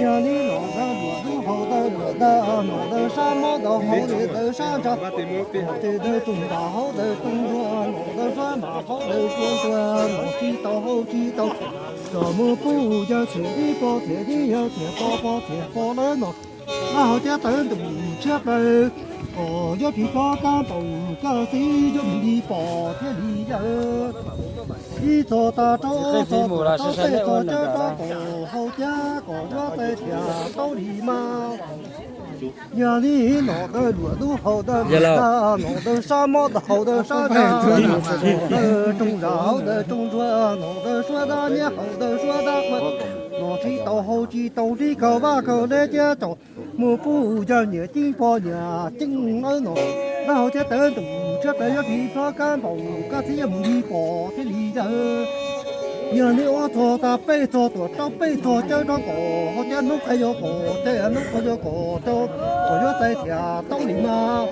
Yog li nom ntawd luam dub haus ntawd luam dag, nom ntawd sab mob ntawd haus li ntawd sab ntsa, ces ntawd tsoos nram haus ntawd tsoos ntsuag, nom ntawd sab nram haus ntawd sab ntsuag, nom tsis tau haus tsis tau, coj mus pub yawg txhiam ib pog txhiam ib yawg txhiam pog pog txhiam pog lawm nom, lawv haus thiab tawv ntuj tshiab plaws, kom yuav phim hlob kab npaum kaj xib yuav mus li pom thiab li yawg. Ib txog tas rau ob txog rau peb txog cawv rau kom haus thiab kom yuav txais thiaj tau li mas. Yog li nom ntawd luam dub haus ntawd luam dag, nom ntawd sab mob ntawd haus ntawd sab ntsa, nom ntawd tsoos zam haus ntawd tsoos ntsuag, nom ntawd suab dab niab haus ntawd suab dab qhuav, nom tsis tau haus tsis tau li kaug vaj kaug leb thiab coj mus pub yawg niam ceeb pog niam ceeb lawm nom, lawv haus thiab tawv ntuj tshiab plaws yuav phim hlob kab npaum kaj xib yuav mus li pom thiab li yawg. Yog li ob txog tas peb txog tuam rau peb txog cawv rau kom haus thiab hnub qhua yuav kom cawv hnub qhua yuav kom cawv kom yuav txais thiaj tau li mas.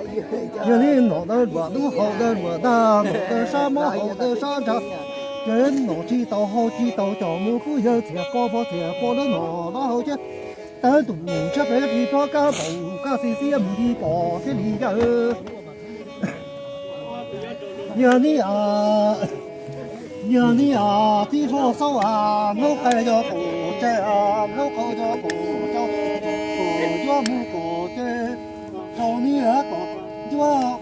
Yog li nom ntawd luam dub haus ntawd luam dag, nom ntawd sab mob haus ntawd sab ntsa, ces nom tsis tau haus tsis tau coj mus pub yawg txhiam pog pog txhiam pog lawm nom, lawv haus thiab tawv ntuj tshiab plaws yuav phim hlob kab npaum kaj xib xib yuav mus li pom thiab li yawg. Yog li, yog li txiv hlob Xauv a, hnub qhua yuav kom cawv, hnub qhua yuav kom cawv, kom yuav mus kom cawv, thaum li kom yuav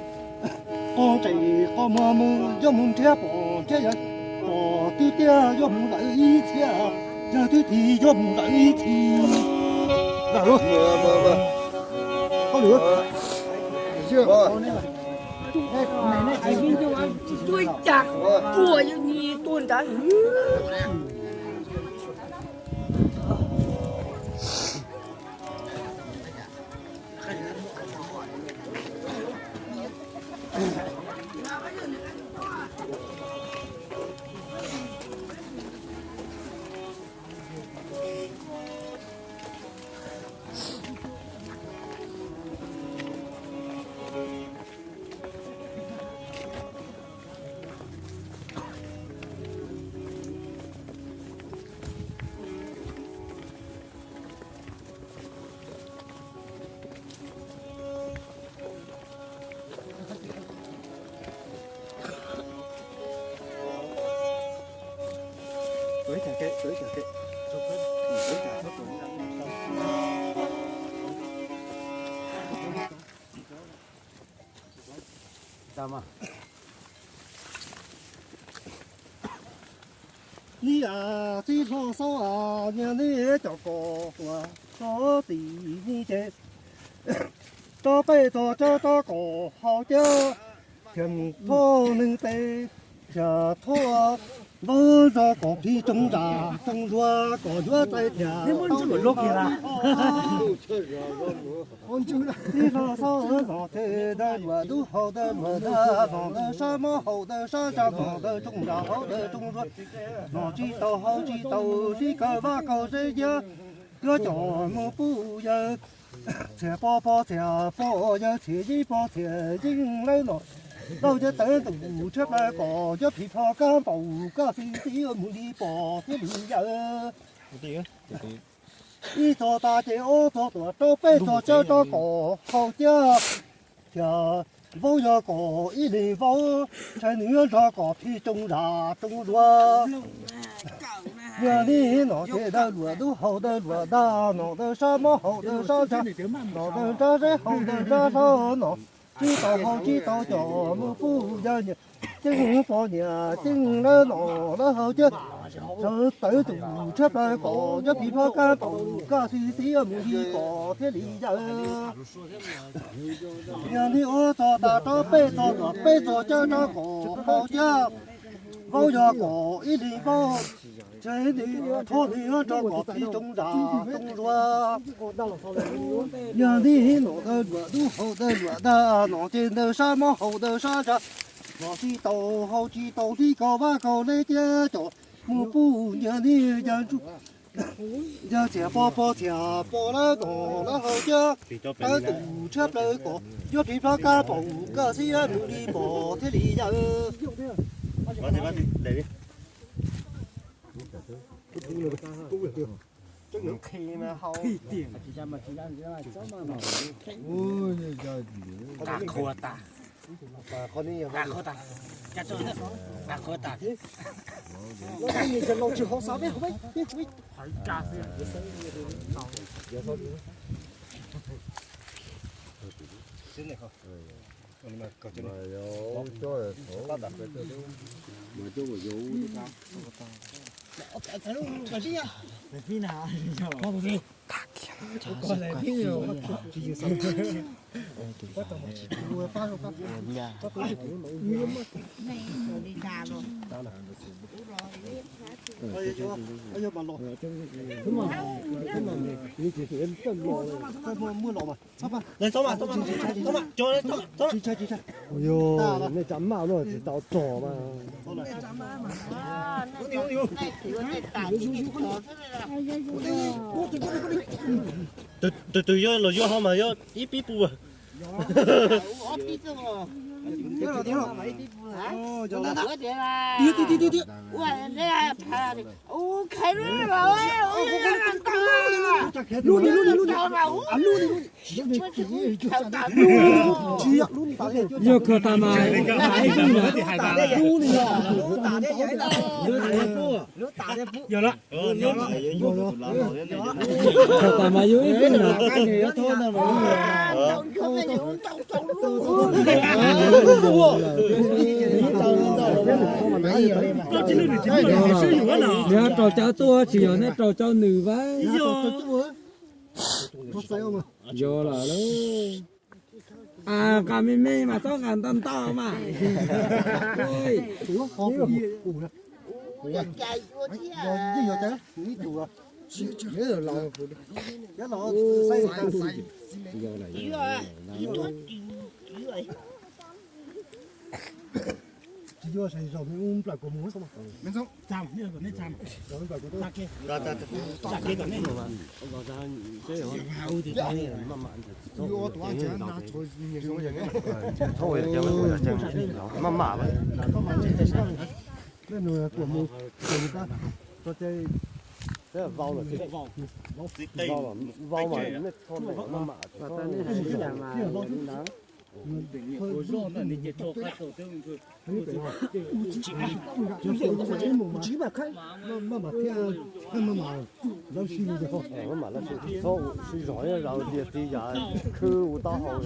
qos tseem qos muag mus yuav mus nrhiav pom thiab yawg, pom twb tiag yuav mus lawm ib txhia, yawg twb tig yuav mus lawm ib txhia. Ni a, txiv hlob Xauv a, niag nej cov kom tuaj txog tim ni ces rov peb txog cawv rov kom haus cawv, thiaj mus thauj neeg tes, thiaj thauj vauv zog kom phim tsoom zam tsoom zuag kom yuav txais thiaj tau lub kiag. Txiv hlob Xauv, nom tes ntawd luam dub haus ntawd luam dag, nom ntawd sab mob haus ntawd sab ntsa, nom ntawd tsoos zam haus ntawd tsoos zuag, nom tsis tau haus tsis tau li kaug vaj kaug zeb yawg, yuav coj mus pub yawg txhiam pog pog txhiam pog, yawg txhiam yeeb pog txhiam yeeb lawm nom, lawv cov tawv ntuj tshiab plaws kom yuav phim hlob kab npaum kaj xib xib yuav mus li pom thiab li yawg. Ib txog tas ces ob txog tuam rau peb txog cawv rov kom haus cawv, thiaj vauv yog kom ib leeg vauv, ntshai nws yuav nrog kom phim tsoom zam tsoom zuag. Yog li nom tes ntawd luam dub haus ntawd luam dag, nom ntawd sab mob haus ntawd sab ntsa, nom ntawd nrab zeb haus ntawd nrab zog nom, tsis tau haus tsis tau coj mus pub yawg niam ceeb pog niam ceeb lawm nom, lawv haus cawv sawv tawv ntuj tshiab plaws kom yuav phim hlob kab npaum kaj xib xib yuav mus li pom thiab li yawg. Yog li ob txog tas rau peb txog tuam peb txog cawv rov kom haus cawv, vauv yog kom ib leeg vauv, ntshai nws thov nws yuav nrog kom phim tsoom zam tsoom zuag. Yog li nom ntawd luam dub haus ntawd luam dag, nom tes ntawd sab mob haus ntawd sab ntsa, nom tsis tau haus tsis tau li kaug vaj kaug leb thiab coj mus pub yawg li yawg ntsuj, yawg txhiam pog pog txhiam pog lawm nom, lawv haus cawv tawv ntuj tshiab plaws kom yuav phim hlob kab npaum kaj xib yuav mus li pom thiab li yawg. Nqhis mas hau. Qhuav tas, qhuav tas, qhuav tas. Nej tsa maj no tsis tau txog mas. Tus twg yuav los yuav ho mas yuav ib pib pub. Yog kho tas mas hais ib pib na. Yog lawm. Kho tas mas yog ib pib na. Nws rau cov tuaj tsis yog neb rau cov nws vas. Yog lawm lauj. Nqa me me mas txhob nqa ntau ntau mas. Maj mam. Vau mas nej txhob maj mam. Maj mam thiab, maj mam, lawv sib, txhob sib zog, yog tias txiv yam khwb ua taub hau.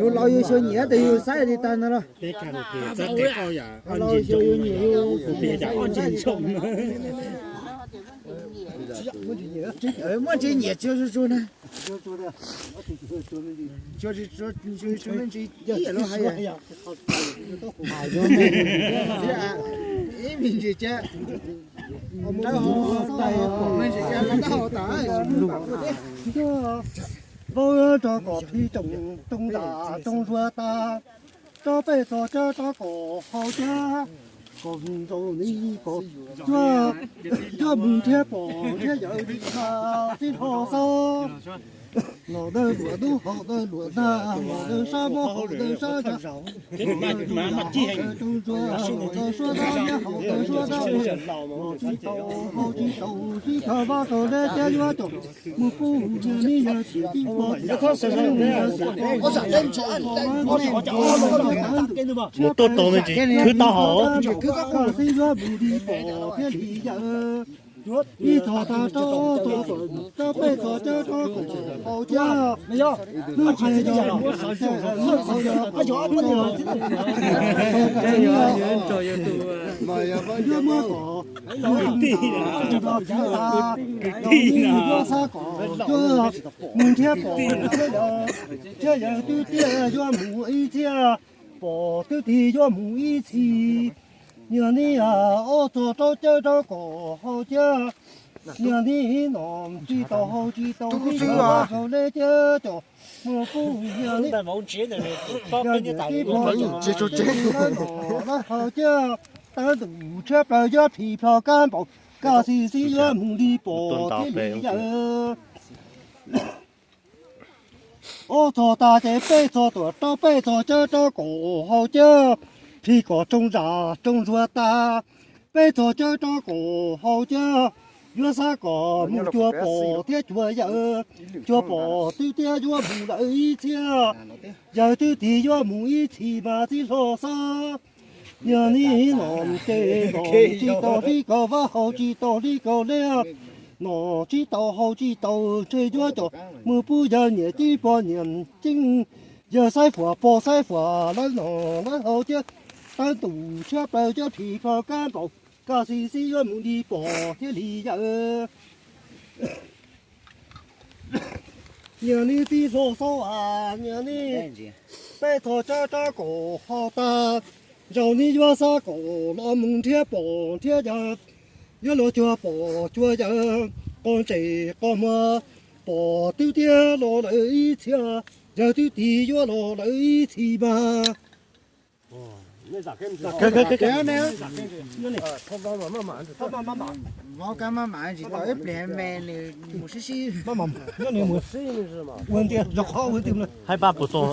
Yus laus yus xyuas nyiam tes yus saib li tas no los. Laus xyuas yus nyiam yus. Muaj ntsis nyiam tsuag tsuag na. Tsuag tsuag me ntsis ib yam li hais. Ib me ntsis ces rau hauv tais me ntsis ces rau hauv tas. Vaub rog kom plig toog nram rooj zuag tas, rov pem txog cawv rov kom haus cawv, kom nrau ni kom cuag, cuag mus nrhiav pom nrhiav yawm li mas tib dhau xwb. Los dawb luam dub haus dawb luam ntag, los dawb sab mob haus dawb sab ntag. Rooj zuag haus dawb suab dab, nyob haus dawb suab dab, los tsis tau haus tsis tau, tib thawj vab rau leb thiab yuav caum mus pub yawg ni yawg tsis tib pom. Mus tuaj tau me ntsis khwb taub hau. Koj xib yuav mus li pom thiab li yawm. Ib txog tas rau, rau pem txog cawv rau kom haus cawv. Lub qhais yog, lub qhais yog, yuav muab kom, yuav txhab kom, yuav mus nrhiav pom thiab yawm, thiab yawm twb tiag yuav mus ib txhia, pom twb tig yuav mus ib txhis. Yog ni ob txog rau cawv rau kom haus cawv. Yog ni no tsis tau haus tsis tau tib rau leb cawv cov mus pub yog ni. Yog ni tib pom lawv haus cawv, tawv ntuj tshiab plaws yuav phim plho kab npaum, koj xib xib yuav mus li pom thiab li yawm. Ob txog tag ces peb txog tuam rau, peb txog cawv rau kaum hau cawv, phim kom tsoo zam tsoo ntsuag tag, peb txog cawv rau kaum hau cawv, yuav xav kom mus cuag pom thiab cuag yawg, cuag pom twb tiag yuav mus lawm ib txhiab, yawg twb tig yuav mus ib txhis mas txiv hlob xab. Yog niaj hnub no ces nom tsis tau hlib kaus vab, haus tsis tau hlib kaus liab, nom tsis tau haus tsis tau, ntshe yuav coj mus pub yawg niam tij pog niam ceeb, yawg xaib fuam pog xaib fuam, lawv nom lawv haus thiab, tab ntuj tshiab plaws cov phim kho kab nplaum, kaj xis xib yuav mus li pom thiab li yawg. Niaj hnub txiv hlob xab as, niaj hnub peb txog cawv rau kaum hau tag, zaum no yuav xav kom los mus nrhiav pom nrhiav yawg, yuav los cuag pom cuag yawg, qos ntses qos muag, pom twb tiag los lawm ib txhia, yawg twb tig yuav los lawm ib txhis mas. Haib pab puas tau?